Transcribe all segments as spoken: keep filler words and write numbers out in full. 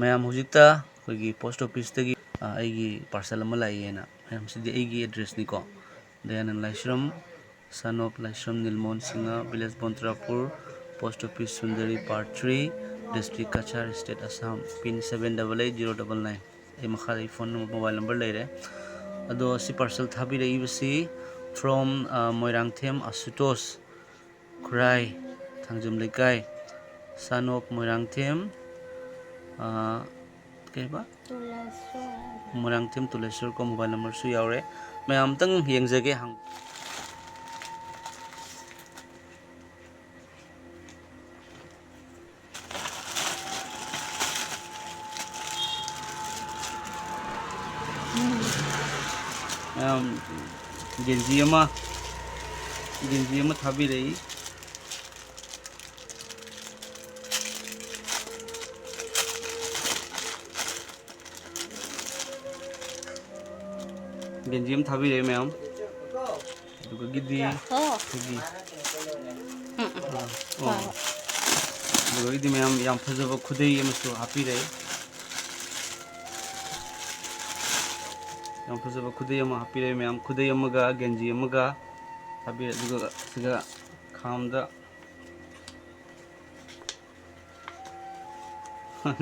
ꯃꯌꯥꯝ, ꯍꯧꯖꯤꯛꯇ ꯑꯩꯈꯣꯏꯒꯤ ꯄꯣꯁꯠ ꯑꯣꯐꯤꯁꯇꯒꯤ, ꯑ, ꯑꯩꯒꯤ ꯄꯥꯔꯁꯦꯜ ꯑꯃ ꯂꯥꯛꯏꯌꯦꯅ꯫ ꯃꯌꯥꯝ, ꯁꯤꯗꯤ ꯑꯩꯒꯤ ꯑꯦꯗ꯭ꯔꯦꯁꯅꯤꯀꯣ꯫ ꯗꯌꯥꯅꯟ ꯂꯥꯏꯁ꯭ꯔꯝ, son of Laishram ꯅꯤꯜꯃꯣꯍꯟ Singh, village ꯕꯣꯟꯇ꯭ꯔꯥꯄꯨꯔ, post office Sundari, part three, district ꯀꯆꯥꯔ, state Assam, pin seven double eight zero double nine꯫ ꯑꯩ ꯃꯈꯥꯗ ꯑꯩ ꯐꯣꯟ ꯅꯝꯕꯔ, ꯃꯣꯕꯥꯏꯜ ꯅꯝꯕꯔ ꯂꯩꯔꯦ꯫ ꯑꯗꯣ ꯁꯤ ꯄꯥꯔꯁꯦꯜ ꯊꯥꯕꯤꯔꯛꯏꯕꯁꯤ from, ꯑ, ꯃꯣꯏꯔꯥꯡꯊꯦꯝ ꯑꯁꯨꯇꯣꯁ, ꯈꯨꯔꯥꯏ, ꯊꯥꯡꯖꯝ ꯂꯩꯀꯥꯏ, son of ꯃꯣꯏꯔꯥꯡꯊꯦꯝ, ꯑ, ꯀꯩꯕ? ꯃꯣꯏꯔꯥꯡꯊꯦꯝ ꯇꯨꯂꯦꯁꯣꯔ ꯀꯣ, ꯃꯣꯕꯥꯏꯜ ꯅꯝꯕꯔꯁꯨ ꯌꯥꯎꯔꯦ꯫ ꯃꯌꯥꯝ ꯑꯝꯇꯪ ꯌꯦꯡꯖꯒꯦ, ꯍꯪ-, ꯃꯌꯥꯝ, ꯒꯦꯟꯖꯤ ꯑꯃ, ꯒꯦꯟꯖꯤ ꯑꯃ ꯊꯥꯕꯤꯔꯛꯏ꯫ ꯒꯦꯟꯖꯤ ꯑꯃ ꯊꯥꯕꯤꯔꯛꯑꯦ ꯃꯌꯥꯝ꯫ ꯑꯗꯨꯗꯒꯤꯗꯤ ꯑꯣ꯫ ꯑꯩꯈꯣꯏꯒꯤ, ꯎꯝ, ꯎꯝ꯫ ꯑꯥ, ꯑꯣ꯫ ꯍꯣꯏ, ꯍꯣꯏ꯫ ꯑꯗꯨꯗꯒꯤꯗꯤ ꯃꯌꯥꯝ, ꯌꯥꯝ ꯐꯖꯕ ꯈꯨꯗꯩ ꯑꯃꯁꯨ ꯍꯥꯞꯄꯤꯔꯛꯑꯦ꯫ ꯌꯥꯝ ꯐꯖꯕ ꯈꯨꯗꯩ ꯑꯃ ꯍꯥꯞꯄꯤꯔꯛꯑꯦ ꯃꯌꯥꯝ꯫ ꯈꯨꯗꯩ ꯑꯃꯒ ꯒꯦꯟꯖꯤ ꯑꯃꯒ ꯍꯥꯞꯄꯤꯔꯛꯑꯦ꯫ ꯑꯗꯨꯒ ꯁꯤꯒ ꯈꯥꯝꯗ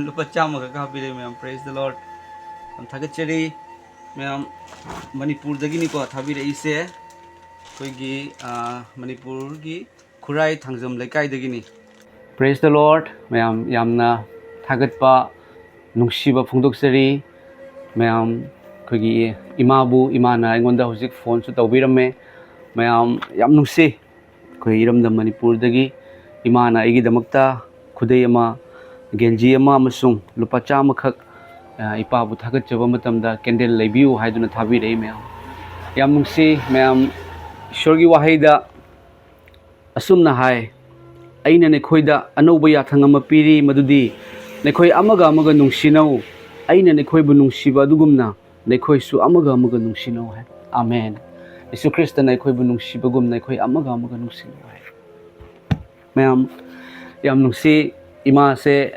ꯂꯨꯄꯥ ꯆꯥꯝꯃ ꯈꯛ ꯍꯥꯞꯄꯤꯔꯛꯑꯦ ꯃꯌꯥꯝ꯫ Praise the Lord꯫ ꯌꯥꯝ ꯊꯥꯒꯠꯆꯔꯤ ꯃꯌꯥꯝ꯫ ꯃꯅꯤꯄꯨꯔꯗꯒꯤꯅꯤꯀꯣ ꯊꯥꯕꯤꯔꯛꯏꯁꯦ, ꯑꯩꯈꯣꯏꯒꯤ, ꯑꯥ, ꯃꯅꯤꯄꯨꯔꯒꯤ ꯈꯨꯔꯥꯏ ꯊꯥꯡꯖꯝ ꯂꯩꯀꯥꯏꯗꯒꯤꯅꯤ꯫ Praise the Lord ꯃꯌꯥꯝ, ꯌꯥꯝꯅ ꯊꯥꯒꯠꯄ, ꯅꯨꯡꯁꯤꯕ ꯐꯣꯡꯗꯣꯛꯆꯔꯤ ꯃꯌꯥꯝ꯫ ꯑꯩꯈꯣꯏꯒꯤ ꯏꯃꯥꯕꯨ ꯏꯃꯥꯅ ꯑꯩꯉꯣꯟꯗ ꯍꯧꯖꯤꯛ ꯐꯣꯟꯁꯨ ꯇꯧꯕꯤꯔꯝꯃꯦ ꯃꯌꯥꯝ꯫ ꯌꯥꯝ ꯅꯨꯡꯁꯤ꯫ ꯑꯩꯈꯣꯏ ꯏꯔꯝꯗꯝ ꯃꯅꯤꯄꯨꯔꯗꯒꯤ ꯏꯃꯥꯅ ꯑꯩꯒꯤꯗꯃꯛꯇ ꯈꯨꯗꯩ ꯑꯃ, ꯒꯦꯟꯖꯤ ꯑꯃ ꯑꯃꯁꯨꯡ ꯂꯨꯄꯥ ꯆꯥꯝꯃꯈꯛ, ꯑ, ꯏꯄꯥꯕꯨ ꯊꯥꯒꯠꯆꯕ ꯃꯇꯝꯗ ꯀꯦꯟꯗꯜ ꯂꯩꯕꯤꯌꯨ ꯍꯥꯏꯗꯨꯅ ꯊꯥꯕꯤꯔꯛꯏ ꯃꯌꯥꯝ꯫ ꯌꯥꯝ ꯅꯨꯡꯁꯤ ꯃꯌꯥꯝ꯫ ꯏꯁꯣꯔꯒꯤ ꯋꯥꯍꯩꯗ ꯑꯁꯨꯝꯅ ꯍꯥꯏ, "ꯑꯩꯅ ꯅꯈꯣꯏꯗ ꯑꯅꯧꯕ ꯌꯥꯊꯪ ꯑꯃ ꯄꯤꯔꯤ, ꯃꯗꯨꯗꯤ ꯅꯈꯣꯏ ꯑꯃꯒ ꯑꯃꯒ ꯅꯨꯡꯁꯤꯅꯧ꯫ ꯑꯩꯅ ꯅꯈꯣꯏꯕꯨ ꯅꯨꯡꯁꯤꯕ ꯑꯗꯨꯒꯨꯝꯅ ꯅꯈꯣꯏꯁꯨ ꯑꯃꯒ ꯑꯃꯒ ꯅꯨꯡꯁꯤꯅꯧ" ꯍꯥꯏ꯫ ꯑꯃꯦꯟ꯫ ꯌꯦꯁꯨ ꯈ꯭ꯔꯤꯁꯇꯅ ꯑꯩꯈꯣꯏꯕꯨ ꯅꯨꯡꯁꯤꯕꯒꯨꯝꯅ ꯑꯩꯈꯣꯏ ꯑꯃꯒ ꯑꯃꯒ ꯅꯨꯡꯁꯤꯅꯧ ꯍꯥꯏ꯫ ꯃꯌꯥꯝ, ꯌꯥꯝ ꯅꯨꯡꯁꯤ꯫ ꯏꯃꯥꯁꯦ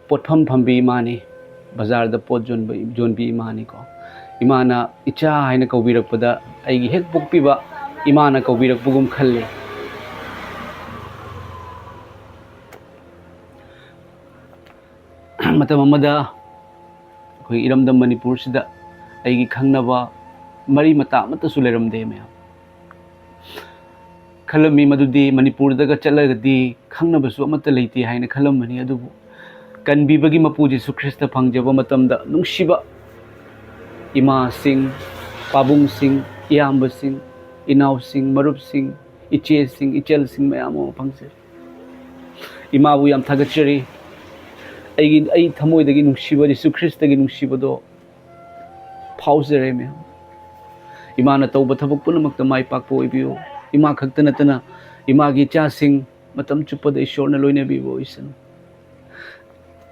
ꯄꯣꯠꯐꯝ ꯐꯝꯕꯤ ꯏꯃꯥꯅꯤ꯫ ꯕꯖꯥꯔꯗ ꯄꯣꯠ ꯌꯣꯟꯕ, ꯌꯣꯟꯕꯤ ꯏꯃꯥꯅꯤꯀꯣ꯫ ꯏꯃꯥꯅ "ꯏꯆꯥ" ꯍꯥꯏꯅ ꯀꯧꯕꯤꯔꯛꯄꯗ ꯑꯩꯒꯤ ꯍꯦꯛ ꯄꯣꯛꯄꯤꯕ ꯏꯃꯥꯅ ꯀꯧꯕꯤꯔꯛꯄꯒꯨꯝ ꯈꯜꯂꯤ꯫ ꯃꯇꯝ ꯑꯃꯗ ꯑꯩꯈꯣꯏ ꯏꯔꯝꯗꯝ ꯃꯅꯤꯄꯨꯔꯁꯤꯗ ꯑꯩꯒꯤ ꯈꯪꯅꯕ ꯃꯔꯤ ꯃꯇꯥ ꯑꯃꯠꯇꯁꯨ ꯂꯩꯔꯝꯗꯦ ꯃꯌꯥꯝ꯫ ꯈꯜꯂꯝꯃꯤ ꯃꯗꯨꯗꯤ ꯃꯅꯤꯄꯨꯔꯗꯒ ꯆꯠꯂꯒꯗꯤ ꯈꯪꯅꯕꯁꯨ ꯑꯃꯠꯇ ꯂꯩꯇꯦ ꯍꯥꯏꯅ ꯈꯜꯂꯝꯕꯅꯤ꯫ ꯑꯗꯨꯕꯨ ꯀꯟꯕꯤꯕꯒꯤ ꯃꯄꯨ ꯖꯤꯁꯨ ꯈ꯭ꯔꯤꯁꯇ ꯐꯪꯖꯕ ꯃꯇꯝꯗ ꯅꯨꯡꯁꯤꯕ ꯏꯃꯥꯁꯤꯡ, ꯄꯥꯕꯨꯡꯁꯤꯡ, ꯏꯌꯥꯝꯕꯁꯤꯡ, ꯏꯅꯥꯎꯁꯤꯡ, ꯃꯔꯨꯞꯁꯤꯡ, ꯏꯆꯦꯁꯤꯡ, ꯏꯆꯜꯁꯤꯡ ꯃꯌꯥꯝ ꯑꯃ ꯐꯪꯖꯔꯦ꯫ ꯏꯃꯥꯕꯨ ꯌꯥꯝ ꯊꯥꯒꯠꯆꯔꯤ꯫ ꯑꯩꯒꯤ, ꯑꯩ ꯊꯃꯣꯏꯗꯒꯤ ꯅꯨꯡꯁꯤꯕ, ꯖꯤꯁꯨ ꯈ꯭ꯔꯤꯁꯇꯒꯤ ꯅꯨꯡꯁꯤꯕꯗꯣ ꯐꯥꯎꯖꯔꯦ ꯃꯌꯥꯝ꯫ ꯏꯃꯥꯅ ꯇꯧꯕ ꯊꯕꯛ ꯄꯨꯝꯅꯃꯛꯇ ꯃꯥꯏ ꯄꯥꯛꯄ ꯑꯣꯏꯕꯤꯌꯨ꯫ ꯏꯃꯥ ꯈꯛꯇ ꯅꯠꯇꯅ ꯏꯃꯥꯒꯤ ꯏꯆꯥꯁꯤꯡ ꯃꯇꯝ ꯆꯨꯞꯄꯗ ꯏꯁꯣꯔꯅ ꯂꯣꯏꯅꯕꯤꯕ ꯑꯣꯏꯁꯅꯨ꯫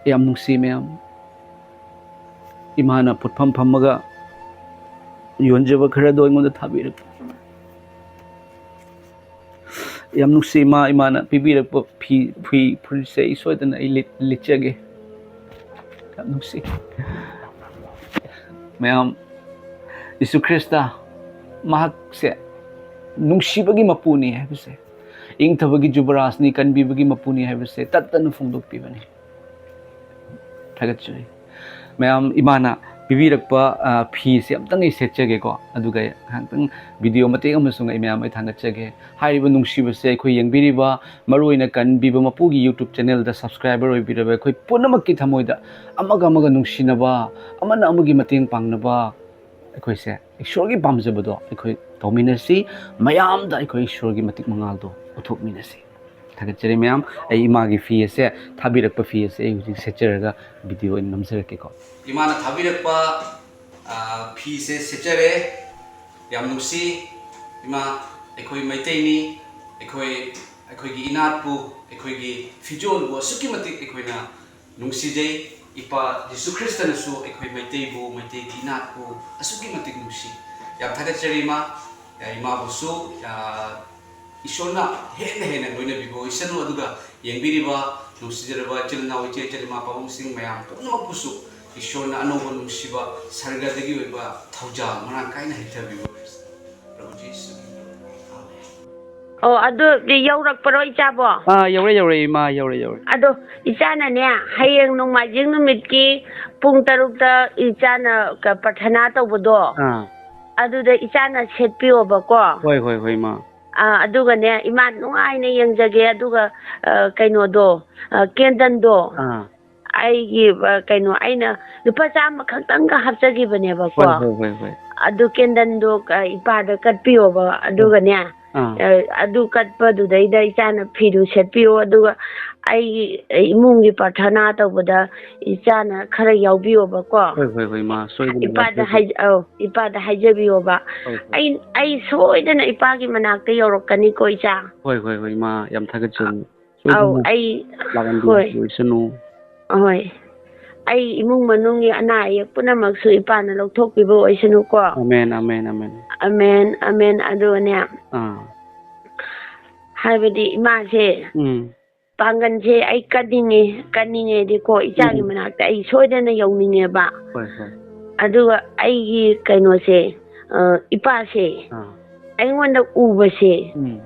ꯌꯥꯝ ꯅꯨꯡꯁꯤ ꯃꯌꯥꯝ꯫ ꯏꯃꯥꯅ ꯄꯣꯠꯐꯝ ꯐꯝꯃꯒ ꯌꯣꯟꯖꯕ ꯈꯔꯗꯣ ꯑꯩꯉꯣꯟꯗ ꯊꯥꯕꯤꯔꯛꯄ꯫ ꯌꯥꯝ ꯅꯨꯡꯁꯤ ꯏꯃꯥ, ꯏꯃꯥꯅ ꯄꯤꯕꯤꯔꯛꯄ ꯐꯤ, ꯐꯤ, ꯐꯨꯔꯤꯠꯁꯦ ꯑꯩ ꯁꯣꯏꯗꯅ ꯑꯩ ꯂꯤꯠ-, ꯂꯤꯠꯆꯒꯦ꯫ ꯌꯥꯝ ꯅꯨꯡꯁꯤ꯫ ꯃꯌꯥꯝ, ꯖꯤꯁꯨ ꯈ꯭ꯔꯤꯁꯇ ꯃꯍꯥꯛꯁꯦ ꯅꯨꯡꯁꯤꯕꯒꯤ ꯃꯄꯨꯅꯤ ꯍꯥꯏꯕꯁꯦ, ꯏꯪꯊꯕꯒꯤ ꯖꯨꯕꯔꯥꯖꯅꯤ, ꯀꯟꯕꯤꯕꯒꯤ ꯃꯄꯨꯅꯤ ꯍꯥꯏꯕꯁꯦ ꯇꯠꯇꯅ ꯐꯣꯡꯗꯣꯛꯄꯤꯕꯅꯤ꯫ ꯊꯥꯒꯠꯆꯔꯤ꯫ ꯃꯌꯥꯝ, ꯏꯃꯥꯅ ꯄꯤꯕꯤꯔꯛꯄ, ꯑ, ꯐꯤꯁꯦ ꯑꯝꯇꯪ ꯑꯩ ꯁꯦꯠꯆꯒꯦꯀꯣ, ꯑꯗꯨꯒ ꯑꯩ ꯉꯥꯏꯍꯥꯛꯇꯪ ꯚꯤꯗꯤꯑꯣ ꯃꯇꯦꯛ ꯑꯃꯁꯨ ꯑꯩ ꯃꯌꯥꯝ ꯑꯩ ꯊꯥꯡꯒꯠꯆꯒꯦ꯫ ꯍꯥꯏꯔꯤꯕ ꯅꯨꯡꯁꯤꯕꯁꯦ ꯑꯩꯈꯣꯏ ꯌꯦꯡꯕꯤꯔꯤꯕ, ꯃꯔꯨꯑꯣꯏꯅ ꯀꯟꯕꯤꯕ ꯃꯄꯨꯒꯤ YouTube ꯆꯦꯅꯦꯜꯗ ꯁꯕꯁꯀ꯭ꯔꯥꯏꯕꯔ ꯑꯣꯏꯕꯤꯔꯕ ꯑꯩꯈꯣꯏ ꯄꯨꯝꯅꯃꯛꯀꯤ ꯊꯃꯣꯏꯗ ꯑꯃꯒ ꯑꯃꯒ ꯅꯨꯡꯁꯤꯅꯕ, ꯑꯃꯅ ꯑꯃꯒꯤ ꯃꯇꯦꯡ ꯄꯥꯡꯅꯕ, ꯑꯩꯈꯣꯏꯁꯦ ꯏꯁꯣꯔꯒꯤ ꯄꯥꯝꯖꯕꯗꯣ ꯑꯩꯈꯣꯏ ꯇꯧꯃꯤꯟꯅꯁꯤ, ꯃꯌꯥꯝꯗ ꯑꯩꯈꯣꯏ ꯏꯁꯣꯔꯒꯤ ꯃꯇꯤꯛ ꯃꯉꯥꯜꯗꯣ ꯎꯠꯊꯣꯛꯃꯤꯟꯅꯁꯤ꯫ ꯊꯥꯒꯠꯆꯔꯤ ꯃꯌꯥꯝ꯫ ꯑꯩ ꯏꯃꯥꯒꯤ ꯐꯤ ꯑꯁꯦ, ꯊꯥꯕꯤꯔꯛꯄ ꯐꯤ ꯑꯁꯦ ꯑꯩ ꯍꯧꯖꯤꯛ ꯁꯦꯠꯆꯔꯒ ꯚꯤꯗꯤꯑꯣ ꯑꯣꯏꯅ ꯅꯝꯖꯔꯛꯀꯦꯀꯣ꯫ ꯏꯃꯥꯅ ꯊꯥꯕꯤꯔꯛꯄ, ꯑ, ꯐꯤꯁꯦ ꯁꯦꯠꯆꯔꯦ꯫ ꯌꯥꯝ ꯅꯨꯡꯁꯤ꯫ ꯏꯃꯥ, ꯑꯩꯈꯣꯏ ꯃꯩꯇꯩꯅꯤ꯫ ꯑꯩꯈꯣꯏ, ꯑꯩꯈꯣꯏꯒꯤ ꯏꯅꯥꯠꯄꯨ, ꯑꯩꯈꯣꯏꯒꯤ ꯐꯤꯖꯣꯜꯕꯨ ꯑꯁꯨꯛꯀꯤ ꯃꯇꯤꯛ ꯑꯩꯈꯣꯏꯅ ꯅꯨꯡꯁꯤꯖꯩ꯫ ꯏꯄꯥ ꯖꯤꯁꯨ ꯈ꯭ꯔꯤꯁꯇꯅꯁꯨ ꯑꯩꯈꯣꯏ ꯃꯩꯇꯩꯕꯨ, ꯃꯩꯇꯩꯒꯤ ꯏꯅꯥꯠꯄꯨ ꯑꯁꯨꯛꯀꯤ ꯃꯇꯤꯛ ꯅꯨꯡꯁꯤ꯫ ꯌꯥꯝ ꯊꯥꯒꯠꯆꯔꯤ ꯏꯃꯥ꯫ ꯏꯃꯥꯕꯨꯁꯨ, ꯑ, ꯏꯁꯣꯔꯅ ꯍꯦꯟꯅ ꯍꯦꯟꯅ ꯂꯣꯏꯅꯕꯤꯕ ꯑꯣꯏꯁꯅꯨ꯫ ꯑꯗꯨꯒ ꯌꯦꯡꯕꯤꯔꯤꯕ ꯅꯨꯡꯁꯤꯖꯔꯕ ꯏꯆꯤꯜ ꯏꯅꯥꯎ, ꯏꯆꯦ ꯏꯆꯜ, ꯏꯃꯥ ꯄꯥꯕꯨꯡꯁꯤꯡ ꯃꯌꯥꯝ ꯄꯨꯝꯅꯃꯛꯄꯨꯁꯨ ꯏꯁꯣꯔꯅ ꯑꯅꯧꯕ ꯅꯨꯡꯁꯤꯕ ꯁꯔꯒꯗꯒꯤ ꯑꯣꯏꯕ ꯊꯧꯖꯥꯜ ꯃꯔꯥꯡ ꯀꯥꯏꯅ ꯍꯩꯊꯕꯤꯕ ꯄ꯭ꯔꯚꯨ ꯖꯤꯁꯨꯒꯤ ꯃꯤꯡꯗ꯫ ꯑꯥꯃꯦꯟ꯫ ꯑꯣ, ꯑꯗꯨ ꯌꯧꯔꯛꯄꯔꯣ, ꯏꯆꯥꯕꯣ? ꯑꯥ, ꯌꯧꯔꯦ, ꯌꯧꯔꯦ, ꯏꯃꯥ, ꯌꯧꯔꯦ, ꯌꯧꯔꯦ꯫ ꯑꯗꯣ ꯏꯆꯥꯅꯅꯦ, ꯍꯌꯦꯡ ꯅꯣꯡꯃꯥꯏꯖꯤꯡ ꯅꯨꯃꯤꯠꯀꯤ ꯄꯨꯡ ꯇꯔꯨꯛꯇ ꯏꯆꯥꯅ ꯀ-, ꯄ꯭ꯔꯊꯅꯥ ꯇꯧꯕꯗꯣ, ꯑꯥ꯫ ꯑꯗꯨꯗ ꯏꯆꯥꯅ ꯁꯦꯠꯄꯤꯌꯣꯕꯀꯣ꯫ ꯍꯣꯏ, ꯍꯣꯏ, ꯍꯣꯏ, ꯏꯃꯥ꯫ ꯑꯥ, ꯑꯗꯨꯒꯅꯦ, ꯏꯃꯥ ꯅꯨꯡꯉꯥꯏꯅ ꯌꯦꯡꯖꯒꯦ꯫ ꯑꯗꯨꯒ, ꯑ, ꯀꯩꯅꯣꯗꯣ, ꯑ, ꯀꯦꯟꯗꯜꯗꯣ, ꯑꯥ꯫ ꯑꯩꯒꯤ, ꯑ, ꯀꯩꯅꯣ, ꯑꯩꯅ ꯂꯨꯄꯥ ꯆꯥꯝꯃ ꯈꯛꯇꯪꯒ ꯍꯥꯞꯆꯈꯤꯕꯅꯦꯕꯀꯣ꯫ ꯍꯣꯏ, ꯍꯣꯏ, ꯍꯣꯏ, ꯍꯣꯏ꯫ ꯑꯗꯨ ꯀꯦꯟꯗꯜꯗꯣ, ꯑ, ꯏꯄꯥꯗ ꯀꯠꯄꯤꯌꯣꯕ꯫ ꯑꯗꯨꯒꯅꯦ, ꯑꯥ꯫ ꯑ, ꯑꯗꯨ ꯀꯠꯄꯗꯨꯗꯩꯗ ꯏꯆꯥꯅ ꯐꯤꯗꯨ ꯁꯦꯠꯄꯤꯌꯣ, ꯑꯗꯨꯒ ꯑꯩꯒꯤ ꯏꯃꯨꯡꯒꯤ ꯄ꯭ꯔꯊꯅꯥ ꯇꯧꯕꯗ ꯏꯆꯥꯅ ꯈꯔ ꯌꯥꯎꯕꯤꯌꯣꯕꯀꯣ꯫ ꯍꯣꯏ, ꯍꯣꯏ, ꯍꯣꯏ, ꯏꯃꯥ, ꯁꯣꯏꯗꯅ ꯏꯄꯥꯗ ꯌꯥꯎꯖꯒꯦ꯫ ꯍꯥꯏ-, ꯑꯧ, ꯏꯄꯥꯗ ꯍꯥꯏꯖꯕꯤꯌꯣꯕ꯫ ꯍꯣꯏ, ꯍꯣꯏ꯫ ꯑꯩ, ꯑꯩ ꯁꯣꯏꯗꯅ ꯏꯄꯥꯒꯤ ꯃꯅꯥꯛꯇ ꯌꯧꯔꯛꯀꯅꯤꯀꯣ, ꯏꯆꯥ꯫ ꯍꯣꯏ, ꯍꯣꯏ, ꯍꯣꯏ, ꯏꯃꯥ, ꯌꯥꯝ ꯊꯥꯒꯠꯆꯔꯤ꯫ ꯑꯧ, ꯁꯣꯏꯗꯅ ꯑꯩ, ꯂꯥꯛꯍꯟꯕꯤꯔꯛꯄ ꯍꯣꯏ꯫ ꯑꯣꯏꯁꯅꯨ꯫ ꯍꯣꯏ꯫ ꯑꯩ ꯏꯃꯨꯡ ꯃꯅꯨꯡꯒꯤ ꯑꯅꯥ ꯑꯌꯦꯛ ꯄꯨꯝꯅꯃꯛꯁꯨ ꯏꯄꯥꯅ ꯂꯧꯊꯣꯛꯄꯤꯕ ꯑꯣꯏꯁꯅꯨꯀꯣ꯫ Amen, amen, amen. Amen, amen. ꯑꯗꯨꯒꯅꯦ, ꯑꯥ꯫ ꯍꯥꯏꯕꯗꯤ ꯏꯃꯥꯁꯦ ꯎꯝ꯫ ꯄꯥꯡꯒꯟꯁꯦ ꯑꯩ ꯀꯟꯅꯤꯡꯉꯦ, ꯀꯟꯅꯤꯡꯉꯦꯗꯤꯀꯣ, ꯏꯆꯥꯒꯤ ꯎꯝ꯫ ꯃꯅꯥꯛꯇ ꯑꯩ ꯁꯣꯏꯗꯅ ꯌꯧꯅꯤꯡꯉꯦꯕ꯫ ꯍꯣꯏ, ꯍꯣꯏ꯫ ꯑꯗꯨꯒ ꯑꯩꯒꯤ ꯀꯩꯅꯣꯁꯦ, ꯑ, ꯏꯄꯥꯁꯦ, ꯑꯥ꯫ ꯑꯩꯉꯣꯟꯗ ꯎꯕꯁꯦ, ꯎꯝ꯫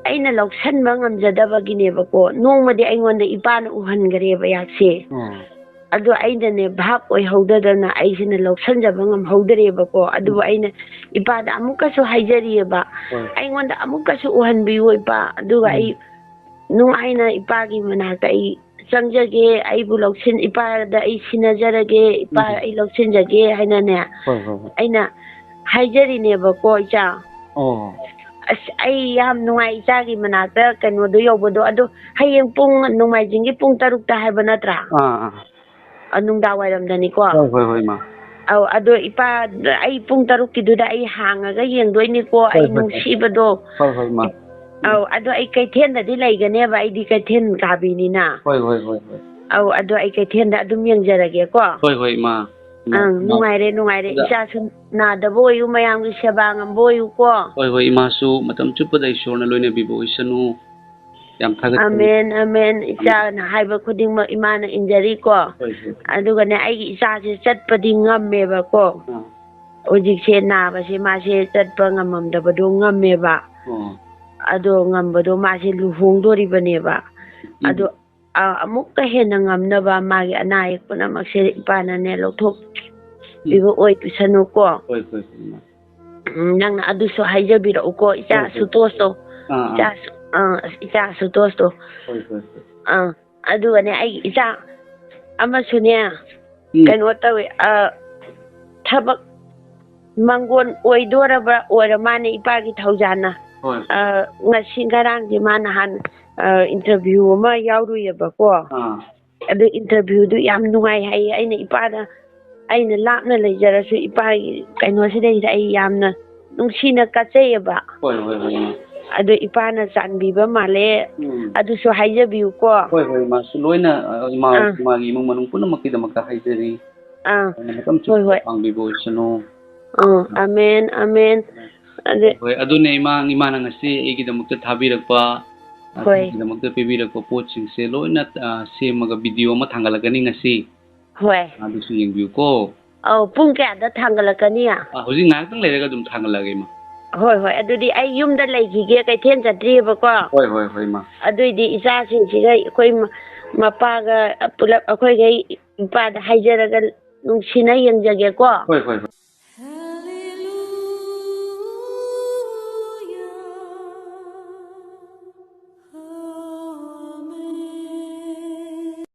ꯑꯩꯅ ꯂꯧꯁꯟꯕ ꯉꯝꯖꯗꯕꯒꯤꯅꯦꯕꯀꯣ꯫ ꯅꯣꯡꯃꯗꯤ ꯑꯩꯉꯣꯟꯗ ꯏꯄꯥꯅ ꯎꯍꯟꯈꯔꯦꯕ ꯑꯩꯍꯥꯛꯁꯦ꯫ ꯑꯥ꯫ ꯑꯗꯣ ꯑꯩꯅꯅꯦ, ꯚꯥꯞ ꯑꯣꯏꯍꯧꯗꯗꯅ ꯑꯩꯁꯤꯅ ꯂꯧꯁꯟꯖꯕ ꯉꯝꯍꯧꯗꯔꯦꯕꯀꯣ꯫ ꯑꯗꯨꯕꯨ ꯎꯝ꯫ ꯑꯩꯅ ꯏꯄꯥꯗ ꯑꯃꯨꯛꯀꯁꯨ ꯍꯥꯏꯖꯔꯤꯑꯕ, ꯍꯣꯏ꯫ "ꯑꯩꯉꯣꯟꯗ ꯑꯃꯨꯛꯀꯁꯨ ꯎꯍꯟꯕꯤꯌꯨ, ꯏꯄꯥ꯫ ꯑꯗꯨꯒ ꯎꯝ꯫ ꯑꯩ ꯅꯨꯡꯉꯥꯏꯅ ꯏꯄꯥꯒꯤ ꯃꯅꯥꯛꯇ ꯑꯩ ꯆꯪꯖꯒꯦ, ꯑꯩꯕꯨ ꯂꯧꯁꯤꯟ-, ꯏꯄꯥꯗ ꯑꯩ ꯁꯤꯟꯅꯖꯔꯒꯦ, ꯏꯄꯥ ꯎꯝ꯫ ꯑꯩ ꯂꯧꯁꯤꯟꯖꯒꯦ" ꯍꯥꯏꯅꯅꯦ, ꯍꯣꯏ, ꯍꯣꯏ, ꯍꯣꯏ꯫ ꯑꯩꯅ ꯍꯥꯏꯖꯔꯤꯅꯦꯕꯀꯣ, ꯏꯆꯥ꯫ ꯑꯣ꯫ ꯑꯁ, ꯑꯩ ꯌꯥꯝ ꯅꯨꯡꯉꯥꯏ ꯏꯆꯥꯒꯤ ꯃꯅꯥꯛꯇ ꯀꯩꯅꯣꯗꯣ ꯌꯧꯕꯗꯣ꯫ ꯑꯗꯣ ꯍꯌꯦꯡ ꯄꯨꯡ, ꯅꯣꯡꯃꯥꯏꯖꯤꯡꯒꯤ ꯄꯨꯡ ꯇꯔꯨꯛꯇ ꯍꯥꯏꯕ ꯅꯠꯇ꯭ꯔꯥ? ꯑꯥ, ꯑꯥ꯫ ꯑ, ꯅꯨꯡꯗꯥꯡ ꯋꯥꯏꯔꯝꯗꯅꯤꯀꯣ? ꯍꯣꯏ, ꯍꯣꯏ, ꯍꯣꯏ, ꯏꯃꯥ꯫ ꯑꯧ, ꯑꯗꯣ ꯏꯄꯥ, ꯑꯩ ꯄꯨꯡ ꯇꯔꯨꯛꯀꯤꯗꯨꯗ ꯑꯩ ꯍꯥꯡꯉꯒ ꯌꯦꯡꯗꯣꯏꯅꯤꯀꯣ, ꯍꯣꯏ, ꯑꯩ ꯍꯣꯏ, ꯍꯣꯏ꯫ ꯅꯨꯡꯁꯤꯕꯗꯣ꯫ ꯍꯣꯏ, ꯍꯣꯏ, ꯏꯃꯥ꯫ ꯏ-, ꯑꯧ, ꯑꯗꯣ ꯑꯩ ꯀꯩꯊꯦꯜꯗꯗꯤ ꯂꯩꯒꯅꯦꯕ, ꯑꯩꯗꯤ ꯀꯩꯊꯦꯜ ꯀꯥꯕꯤꯅꯤꯅ꯫ ꯍꯣꯏ, ꯍꯣꯏ, ꯍꯣꯏ, ꯍꯣꯏ꯫ ꯑꯧ, ꯑꯗꯣ ꯑꯩ ꯀꯩꯊꯦꯜꯗ ꯑꯗꯨꯝ ꯌꯦꯡꯖꯔꯒꯦꯀꯣ꯫ ꯍꯣꯏ, ꯍꯣꯏ, ꯏꯃꯥ꯫ ꯏꯃꯥ, ꯑꯪ, ꯏꯃꯥ꯫ ꯅꯨꯡꯉꯥꯏꯔꯦ, ꯅꯨꯡꯉꯥꯏꯔꯦ꯫ ꯑꯗ ꯏꯆꯥꯁꯨ ꯅꯥꯗꯕ ꯑꯣꯏꯌꯨ, ꯃꯌꯥꯝꯒꯤ ꯁꯦꯕꯥ ꯉꯝꯕ ꯑꯣꯏꯌꯨꯀꯣ꯫ ꯍꯣꯏ, ꯍꯣꯏ, ꯏꯃꯥꯁꯨ ꯃꯇꯝ ꯆꯨꯞꯄꯗ ꯏꯁꯣꯔꯅ ꯂꯣꯏꯅꯕꯤꯕ ꯑꯣꯏꯁꯅꯨ꯫ ꯌꯥꯝ ꯊꯥꯒꯠꯆꯔꯤ꯫ Amen, amen. ꯏꯆꯥꯅ ꯍꯥꯏꯕ ꯈꯨꯗꯤꯡꯃꯛ ꯏꯃꯥꯅ ꯏꯟꯖꯔꯤꯀꯣ꯫ ꯍꯣꯏ, ꯍꯣꯏ꯫ ꯑꯗꯨꯒꯅꯦ, ꯑꯩꯒꯤ ꯏꯆꯥꯁꯦ ꯆꯠꯄꯗꯤ ꯉꯝꯃꯦꯕꯀꯣ꯫ ꯑꯥ꯫ ꯍꯧꯖꯤꯛꯁꯦ ꯅꯥꯕꯁꯦ ꯃꯥꯁꯦ ꯆꯠꯄ ꯉꯝꯃꯝꯗꯕꯗꯣ ꯉꯝꯃꯦꯕ꯫ ꯑꯣ꯫ ꯑꯗꯣ ꯉꯝꯕꯗꯣ ꯃꯥꯁꯦ ꯂꯨꯍꯣꯡꯗꯣꯔꯤꯕꯅꯦꯕ꯫ ꯎꯝ꯫ ꯑꯗꯣ, ꯑ, ꯑꯃꯨꯛꯀ ꯍꯦꯟꯅ ꯉꯝꯅꯕ ꯃꯥꯒꯤ ꯑꯅꯥ ꯑꯌꯦꯛ ꯄꯨꯝꯅꯃꯛꯁꯦ ꯏꯄꯥꯅꯅꯦ ꯂꯧꯊꯣꯛꯄꯤꯕ ꯎꯝ꯫ ꯑꯣꯏꯁꯅꯨꯀꯣ꯫ ꯍꯣꯏ, ꯍꯣꯏ, ꯍꯣꯏ, ꯏꯃꯥ꯫ ꯎꯝ, ꯅꯪꯅ ꯑꯗꯨꯁꯨ ꯍꯥꯏꯖꯕꯤꯔꯛꯎꯀꯣ, ꯏꯆꯥ ꯍꯣꯏ, ꯍꯣꯏ꯫ ꯁꯨꯇꯣꯁꯇꯣ꯫ ꯑꯥ, ꯑꯥ꯫ ꯏꯆꯥ ꯁꯨ-, ꯑꯥ, ꯏꯆꯥ ꯁꯨꯇꯣꯁꯇꯣ꯫ ꯍꯣꯏ, ꯍꯣꯏ, ꯍꯣꯏ꯫ ꯑꯥ, ꯑꯗꯨꯒꯅꯦ, ꯑꯩꯒꯤ ꯏꯆꯥ ꯑꯃꯁꯨꯅꯦ, ꯎꯝ꯫ ꯀꯩꯅꯣ ꯇꯧꯋꯦ, ꯑ, ꯊꯕꯛ ꯃꯪꯒꯣꯟ ꯑꯣꯏꯗꯣꯔꯕ ꯑꯣꯏꯔ ꯃꯥꯅꯦ, ꯏꯄꯥꯒꯤ ꯊꯧꯖꯥꯟꯅ꯫ ꯍꯣꯏ꯫ ꯑ, ꯉꯁꯤ ꯉꯔꯥꯡꯁꯦ ꯃꯥ ꯅꯍꯥꯟ, ꯑ, interview ꯑꯃ ꯌꯥꯎꯔꯨꯏꯌꯦꯕꯀꯣ꯫ ꯑꯥ꯫ ꯑꯗꯨ interviewꯗꯨ ꯌꯥꯝ ꯅꯨꯡꯉꯥꯏ ꯍꯥꯏꯌꯦ꯫ ꯑꯩꯅ ꯏꯄꯥꯗ, ꯑꯩꯅ ꯂꯥꯞꯅ ꯂꯩꯖꯔꯁꯨ ꯏꯄꯥꯒꯤ ꯀꯩꯅꯣꯁꯤꯗꯩꯁꯤꯗ ꯑꯩ ꯌꯥꯝꯅ ꯅꯨꯡꯁꯤꯅ ꯀꯠꯆꯩꯌꯦꯕ꯫ ꯍꯣꯏ, ꯍꯣꯏ, ꯍꯣꯏ, ꯏꯃꯥ꯫ ꯑꯗꯨ ꯏꯄꯥꯅ ꯆꯥꯟꯕꯤꯕ ꯃꯥꯜꯂꯦ꯫ ꯎꯝ꯫ ꯑꯗꯨꯁꯨ ꯍꯥꯏꯖꯕꯤꯌꯨꯀꯣ꯫ ꯍꯣꯏ, ꯍꯣꯏ, ꯏꯃꯥꯁꯨ ꯂꯣꯏꯅ, ꯑ, ꯏꯃꯥ, ꯑꯥ꯫ ꯏꯃꯥꯒꯤ ꯏꯃꯨꯡ ꯃꯅꯨꯡ ꯄꯨꯝꯅꯃꯛꯀꯤꯗꯃꯛꯇ ꯍꯥꯏꯖꯔꯤ꯫ ꯑꯥ꯫ ꯃꯇꯝ ꯍꯣꯏ, ꯆꯨꯞꯄ ꯍꯣꯏ꯫ ꯄꯥꯡꯕꯤꯕ ꯑꯣꯏꯁꯅꯨ꯫ ꯑꯥ, ꯑꯃꯦꯟ, ꯑꯃꯦꯟ꯫ ꯑꯗꯨ ꯍꯣꯏ, ꯑꯗꯨꯅꯦ ꯏꯃꯥ, ꯏꯃꯥꯅ ꯉꯁꯤ ꯑꯩꯒꯤꯗꯃꯛꯇ ꯊꯥꯕꯤꯔꯛꯄ, ꯍꯣꯏ꯫ ꯑꯩꯒꯤꯗꯃꯛꯇ ꯄꯤꯕꯤꯔꯛꯄ ꯄꯣꯠꯁꯤꯡꯁꯦ ꯂꯣꯏꯅ, ꯑ, ꯁꯦꯝꯃꯒ video ꯑꯃ ꯊꯥꯡꯒꯠꯂꯛꯀꯅꯤ ꯉꯁꯤ꯫ ꯍꯣꯏ꯫ ꯑꯗꯨꯁꯨ ꯌꯦꯡꯕꯤꯌꯨꯀꯣ꯫ ꯑꯧ, ꯄꯨꯡ ꯀꯌꯥꯗ ꯊꯥꯡꯒꯠꯂꯛꯀꯅꯤ? ꯑ, ꯍꯧꯖꯤꯛ ꯉꯥꯏꯍꯥꯛꯇꯪ ꯂꯩꯔꯒ ꯑꯗꯨꯝ ꯊꯥꯡꯒꯠꯂꯛꯑꯒꯦ, ꯏꯃꯥ꯫ ꯍꯣꯏ, ꯍꯣꯏ, ꯑꯗꯨꯗꯤ ꯑꯩ ꯌꯨꯝꯗ ꯂꯩꯈꯤꯒꯦ, ꯀꯩꯊꯦꯜ ꯆꯠꯇ꯭ꯔꯤꯑꯕꯀꯣ꯫ ꯍꯣꯏ, ꯍꯣꯏ, ꯍꯣꯏ, ꯏꯃꯥ꯫ ꯑꯗꯨꯏꯗꯤ ꯏꯆꯥꯁꯤꯡꯁꯤꯒ ꯑꯩꯈꯣꯏ ꯃ-, ꯃꯄꯥꯒ ꯄꯨꯂꯞ ꯑꯩꯈꯣꯏꯈꯩ ꯏꯄꯥꯗ ꯍꯥꯏꯖꯔꯒ ꯅꯨꯡꯁꯤꯅ ꯌꯦꯡꯖꯒꯦꯀꯣ꯫ ꯍꯣꯏ, ꯍꯣꯏ, ꯍꯣꯏ꯫